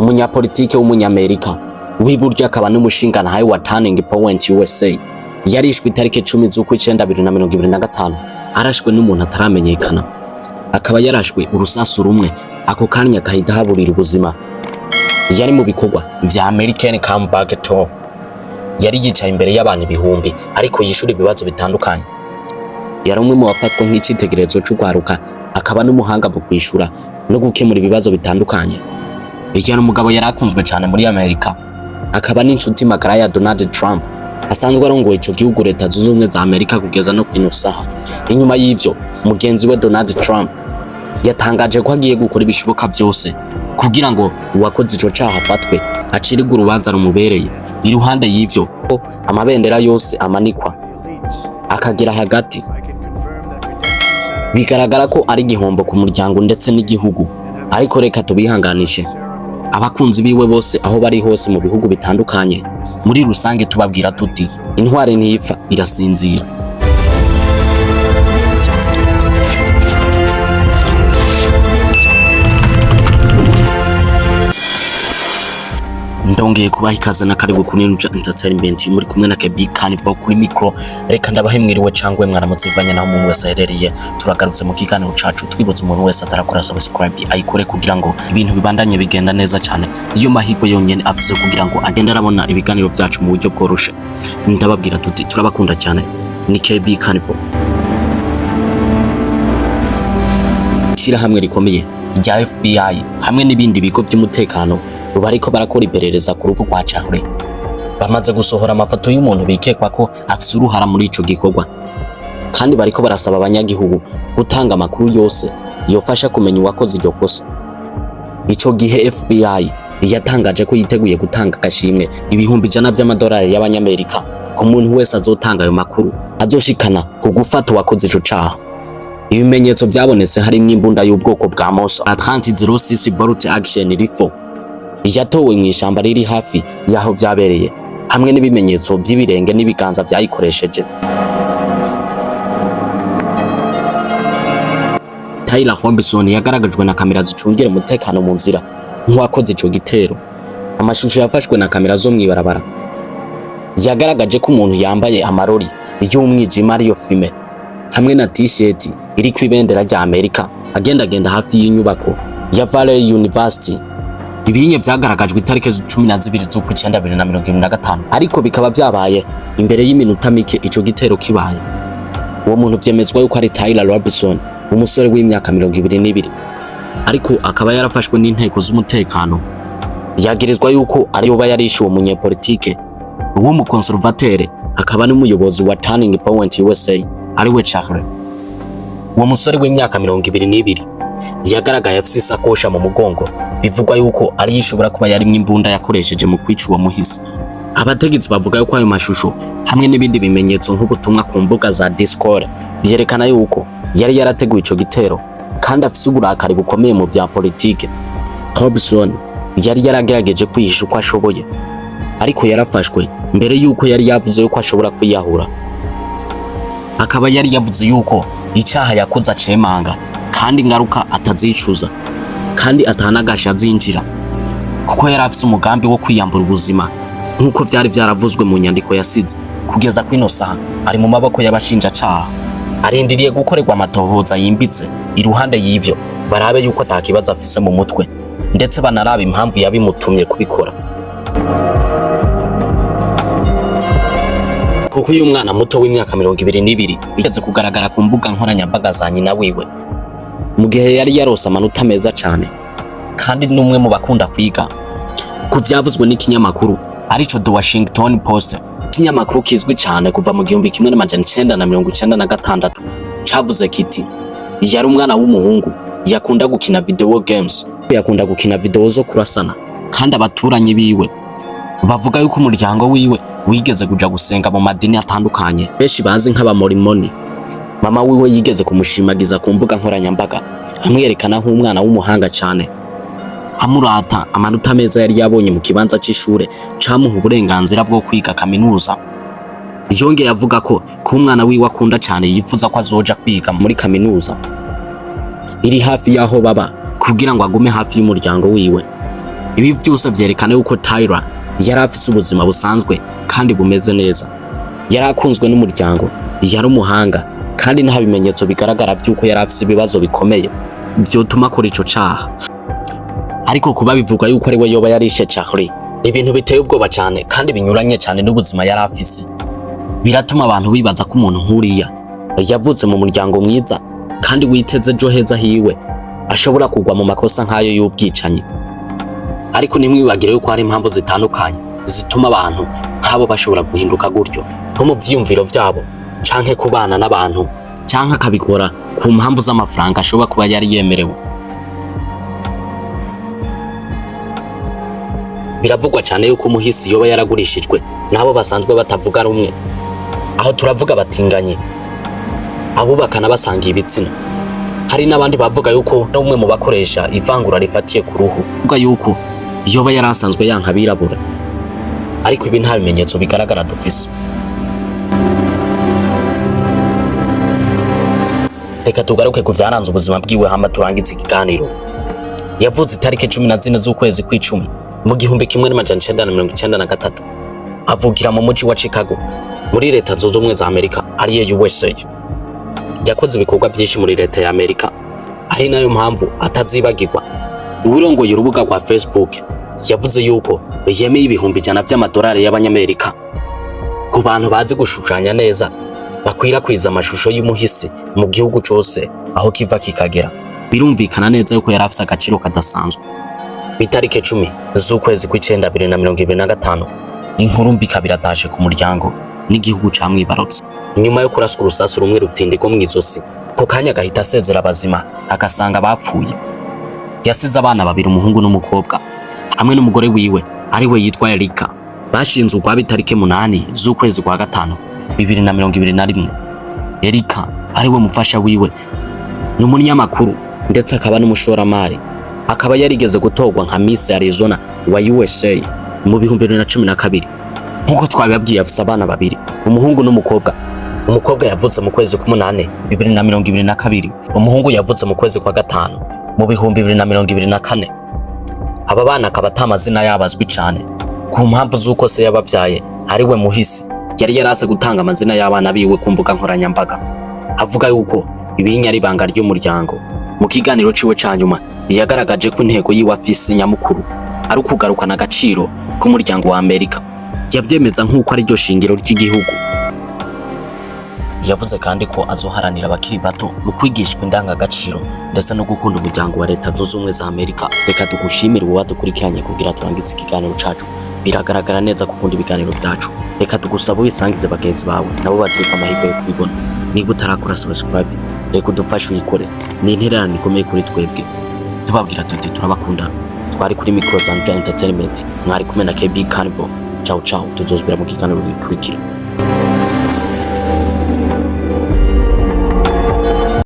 Umunyapolitike w'umunyamerika w'iburyo akaba n'umushingantahe wa Turning Point USA, yarishwe itariki 10 z'ukwicenda 2025, arashwe n'umuntu ataramenyekana. Akaba yarashwe urusasu rumwe, ako kanya agahita haburira ubuzima. Yari mu bikorwa vya American Comeback Tour. Yari yicaye imbere y'abantu ibihumbi ariko yishura ibibazo bitandukanye. Yari umwe mu bafatwa nk'icitegererezo c'urwaruka, akaba n'umuhanga mu kwishura no gukemura ibibazo bitandukanye. Yari umugabo yari akunzwe cyane muri Amerika, akaba n'inshuti magara ya Donald Trump asanzwe arongoye ico gihugu, Leta Zunze Ubumwe za Amerika, kugeza no kwino saha. Inyuma y'ivyo, mugenzi we Donald Trump yatangaje ko agiye gukora ibishoboka byose kugira ngo uwakoze ico caha afatwe, acirirwe urubanza rumubereye. Iruhande y'ivyo, amabendera yose amanikwa akagera hagati. Bigaragara ko ari igihombo ku muryango ndetse n'igihugu, ariko reka tubihanganishe abakunzi biwe bose aho bari hose mu bihugu bitandukanye. Muri rusange tubabwira tuti: "Intwari ntipfa, irasinzira." Ndongeye kubaha ikaze na karibu kuri Ninja Entertainment, muri kumwe na KB Carnival kuri micro. Reka ndabahe mwiriwe cangwe mwaramutse, bivanye naho umuntu wese aherereye. Turagarutse mu kiganiro cacu. Twibutse umuntu wese atarakora subscribe ayikore kugira ngo ibintu bibandanye bigenda neza cyane. Niyo mahirwe yonyene afise kugira ngo agende arabona ibiganiro byacu mu buryo bworoshe. Ndababwira tuti turabakunda cyane. Ni KB Carnival. Ishirahamwe rikomeye rya FBI hamwe n'ibindi bigo by'umutekano bariko barakora iperereza ku rupfu rwa Charlie. Bamaze gusohora amafoto y'umuntu bikekwa ko afise uruhara muri ico gikorwa, kandi bariko barasaba abanyagihugu gutanga amakuru yose yofasha kumenya uwakoze iryo kosa. Ico gihe FBI yatangaje ko yiteguye gutanga agashimwe 100,000 vy'amadolari y'abanyamerika ku muntu wese azotanga ayo makuru azoshikana ku gufata uwakoze ico caha. Ibimenyetso vyabonetse harimwo imbunda y'ubwoko bwa Mauser 3006 bolt action rifle yatowe mu ishamba riri hafi y'aho vyabereye, hamwe n'ibimenyetso by'ibirenge n'ibiganza vyayikoresheje. Tyler Robinson yagaragajwe na kamera zicungira umutekano mu nzira nk'uwakoze ico gitero. Amashusho yafashwe na kamera zo mw'ibarabara yagaragaje ko umuntu yambaye amarori y'umwijima, ariyo fumé, hamwe na t-shirt iriko ibendera rya Amerika agendagenda hafi y'inyubako ya Valley University. Ibinye vyagaragajwe itariki 12 z'ukwicenda 2025, ariko bikaba vyabaye imbere y'iminota mike ico gitero kibaye. Uwo muntu vyemezwa yuko ari Tyler Robinson, umusore w'imyaka 22, ariko akaba yarafashwe n'inteko z'umutekano. Yagirizwa yuko ariyo ba yarishe uwo munyepolitike w'umukonservatere akaba n'umuyobozi wa Turning Point USA, ariwe Charles. Uwo musore w'imyaka 22 yagaragaye afise isakosha mu mugongo, bivugwa yuko ariyo ishobora kuba yarimwo imbunda yakoresheje mu kwica uwo muhisi. Abategetsi bavuga yuko ayo mashusho hamwe n'ibindi bimenyetso nk'ubutumwa ku mbuga za Discord vyerekana yuko yari yarateguye ico gitero kandi afise uburakari bukomeye mu bya politike. Robinson yari yaragerageje kwihisha uko ashoboye, ariko yarafashwe mbere yuko yari yavuze yuko ashobora kwiyahura. Akaba yari yavuze yuko icyaha yakoze acemanga kandi ingaruka atazicuza, kandi atanagasha azinjira, kuko yari afise umugambi wo kwiyambura ubuzima nk'uko vyari vyaravuzwe mu nyandiko yasize. Kugeza kwino saha ari mu maboko y'abashinjacaha, arindiriye gukorerwa amatohoza yimbitse. Iruhande y'ivyo, barabe yuko atakibazo afise mu mutwe, ndetse banarabe impamvu yabimutumye kubikora, kuko uyu mwana muto w'imyaka 22 yigeze kugaragara ku mbuga nkoranyambaga za nyina wiwe mu gihe yari yarose amanota meza cane, kandi n'umwe mu bakunda kwiga. Ku vyavuzwe n'ikinyamakuru arico The Washington Post, ikinyamakuru kizwi cane kuva mu 1996, cavuze kiti: "Yari umwana w'umuhungu yakunda gukina video games, yakunda gukina video zo kurasana, kandi abaturanyi biwe bavuga yuko umuryango wiwe wigeze kuja gusenga mu madini atandukanye benshi bazi nk'abamorimoni. Mama wiwe yigeze kumushimagiza ku mbuga nkoranyambaga, amwerekana nk'umwana w'umuhanga cyane, amurata amanota meza yari yabonye mu kibanza c'ishure camuha uburenganzira bwo kwiga kaminuza. Yongeye avuga ko ko umwana wiwe akunda cyane yifuza ko azoja kwiga muri kaminuza iri hafi y'aho baba kugira ngo agume hafi y'umuryango wiwe. Ibi vyose vyerekana yuko Tyler yari afise ubuzima busanzwe kandi bumeze neza. Yari akunzwe n'umuryango, yari umuhanga, kandi nta bimenyetso bigaragara vy'uko yari afise ibibazo bikomeye vyotuma akora ico caha. Ariko kuba bivugwa yuko ari we yoba yarishe Charlie, ni ibintu biteye ubwoba cane kandi binyuranye cane n'ubuzima yari afise. Biratuma abantu bibaza ko umuntu nk'uriya yavutse mu muryango mwiza kandi witeze ejo heza hiwe ashobora kugwa mu makosa nk'ayo y'ubwicanyi. Ariko ntimwibagire yuko hari impamvu zitandukanye zituma abantu nk'abo bashobora guhinduka gutyo, nko mu vyiyumviro vyabo canke kubana n'abantu, canke akabikora ku mpamvu z'amafaranga ashobora kuba yari yemerewe. Biravugwa cane yuko umuhisi yoba yaragurishijwe n'abo basanzwe batavuga rumwe. Aho turavuga batinganye, abubakana basangiye ibitsina. Hari n'abandi bavuga yuko n'umwe mu bakoresha ivangura rifatiye ku ruhu, bavuga yuko yoba yari asanzwe yanka abirabura. Ariko ibi nta bimenyetso bigaragara dufise. Reka tugaruke ku vyaranze ubuzima bwiwe hama turangize ikiganiro. Yavuze itariki 14 z'ukwezi kw'icumi mu 1993, avukira mu muji wa Chicago muri leta zunze ubumwe za Amerika, ariyo USA. Yakoze ibikorwa vyinshi muri leta ya Amerika, ari nayo mpamvu atazibagirwa. Uwurongoye urubuga rwa Facebook yavuze yuko yemeye 100,000 vy'amadolari y'abanyamerika ku bantu bazi gushushanya neza bakwirakwiza amashusho y'umuhisi mu gihugu cose aho kiva kikagera. Birumvikana neza yuko yari afise agaciro kadasanzwe. Itariki 10 z'ukwezi kw'icenda 2025, inkuru mbi ikaba iratashe ku muryango n'igihugu camwibarutse. Nyuma yo kuraswa urusasu rumwe rutindi rwo mw'izosi, ko kanya agahita asezera abazima agasanga bapfuye. Yasize abana babiri, umuhungu n'umukobwa, hamwe n'umugore wiwe ariwe yitwa Erika. Bashinze urwabo itariki 8 z'ukwezi kwa gatanu 2021. Erika ariwe mufasha wiwe ni umunyamakuru ndetse akaba n'umushoramari, akaba yarigeze gutorwa nka Miss Arizona wa USA mu 2012. Nkuko twabibabwiye, afise abana babiri, umuhungu n'umukobwa. Umukobwa yavutse mu kwezi k'umunani 2022, umuhungu yavutse mu kwezi kwa gatanu mu 2024. Aba bana akaba ata amazina yabo azwi cane ku mpamvu z'uko se yabavyaye ariwe muhisi yari yarase gutanga amazina y'abana biwe ku mbuga nkoranyambaga, avuga yuko ibinya ari ibanga ry'umuryango. Mu kiganiro ciwe ca nyuma yagaragaje ko intego yiwe afise nyamukuru ari ukugarukana agaciro k'umuryango wa Amerika. Yavyemeza nk'uko ari ryo shingiro ry'igihugu. Yavuze kandi ko azoharanira abakiri bato mu kwigishwa indangagaciro ndetse no gukunda umuryango wa Leta Zunze Ubumwe za Amerika. Reka tugushimire uwo wadukurikiranye kugira turangize ikiganiro cacu. Biragaragara neza ko ukunda ibiganiro vyacu. Reka tugusaba ubisangize bagenzi bawe nabo bagirwe amahirwe yo kubibona. Niba utarakora subscribe, reka udufashe uyikore. Ni intererano ikomeye kuri twebwe. Tubabwira tuti turabakunda. Twari kuri Micro Zanja Entertainment, mwari kumwe na KB Carnival. Ciao ciao, tuzosubira mu kiganiro gikurikira.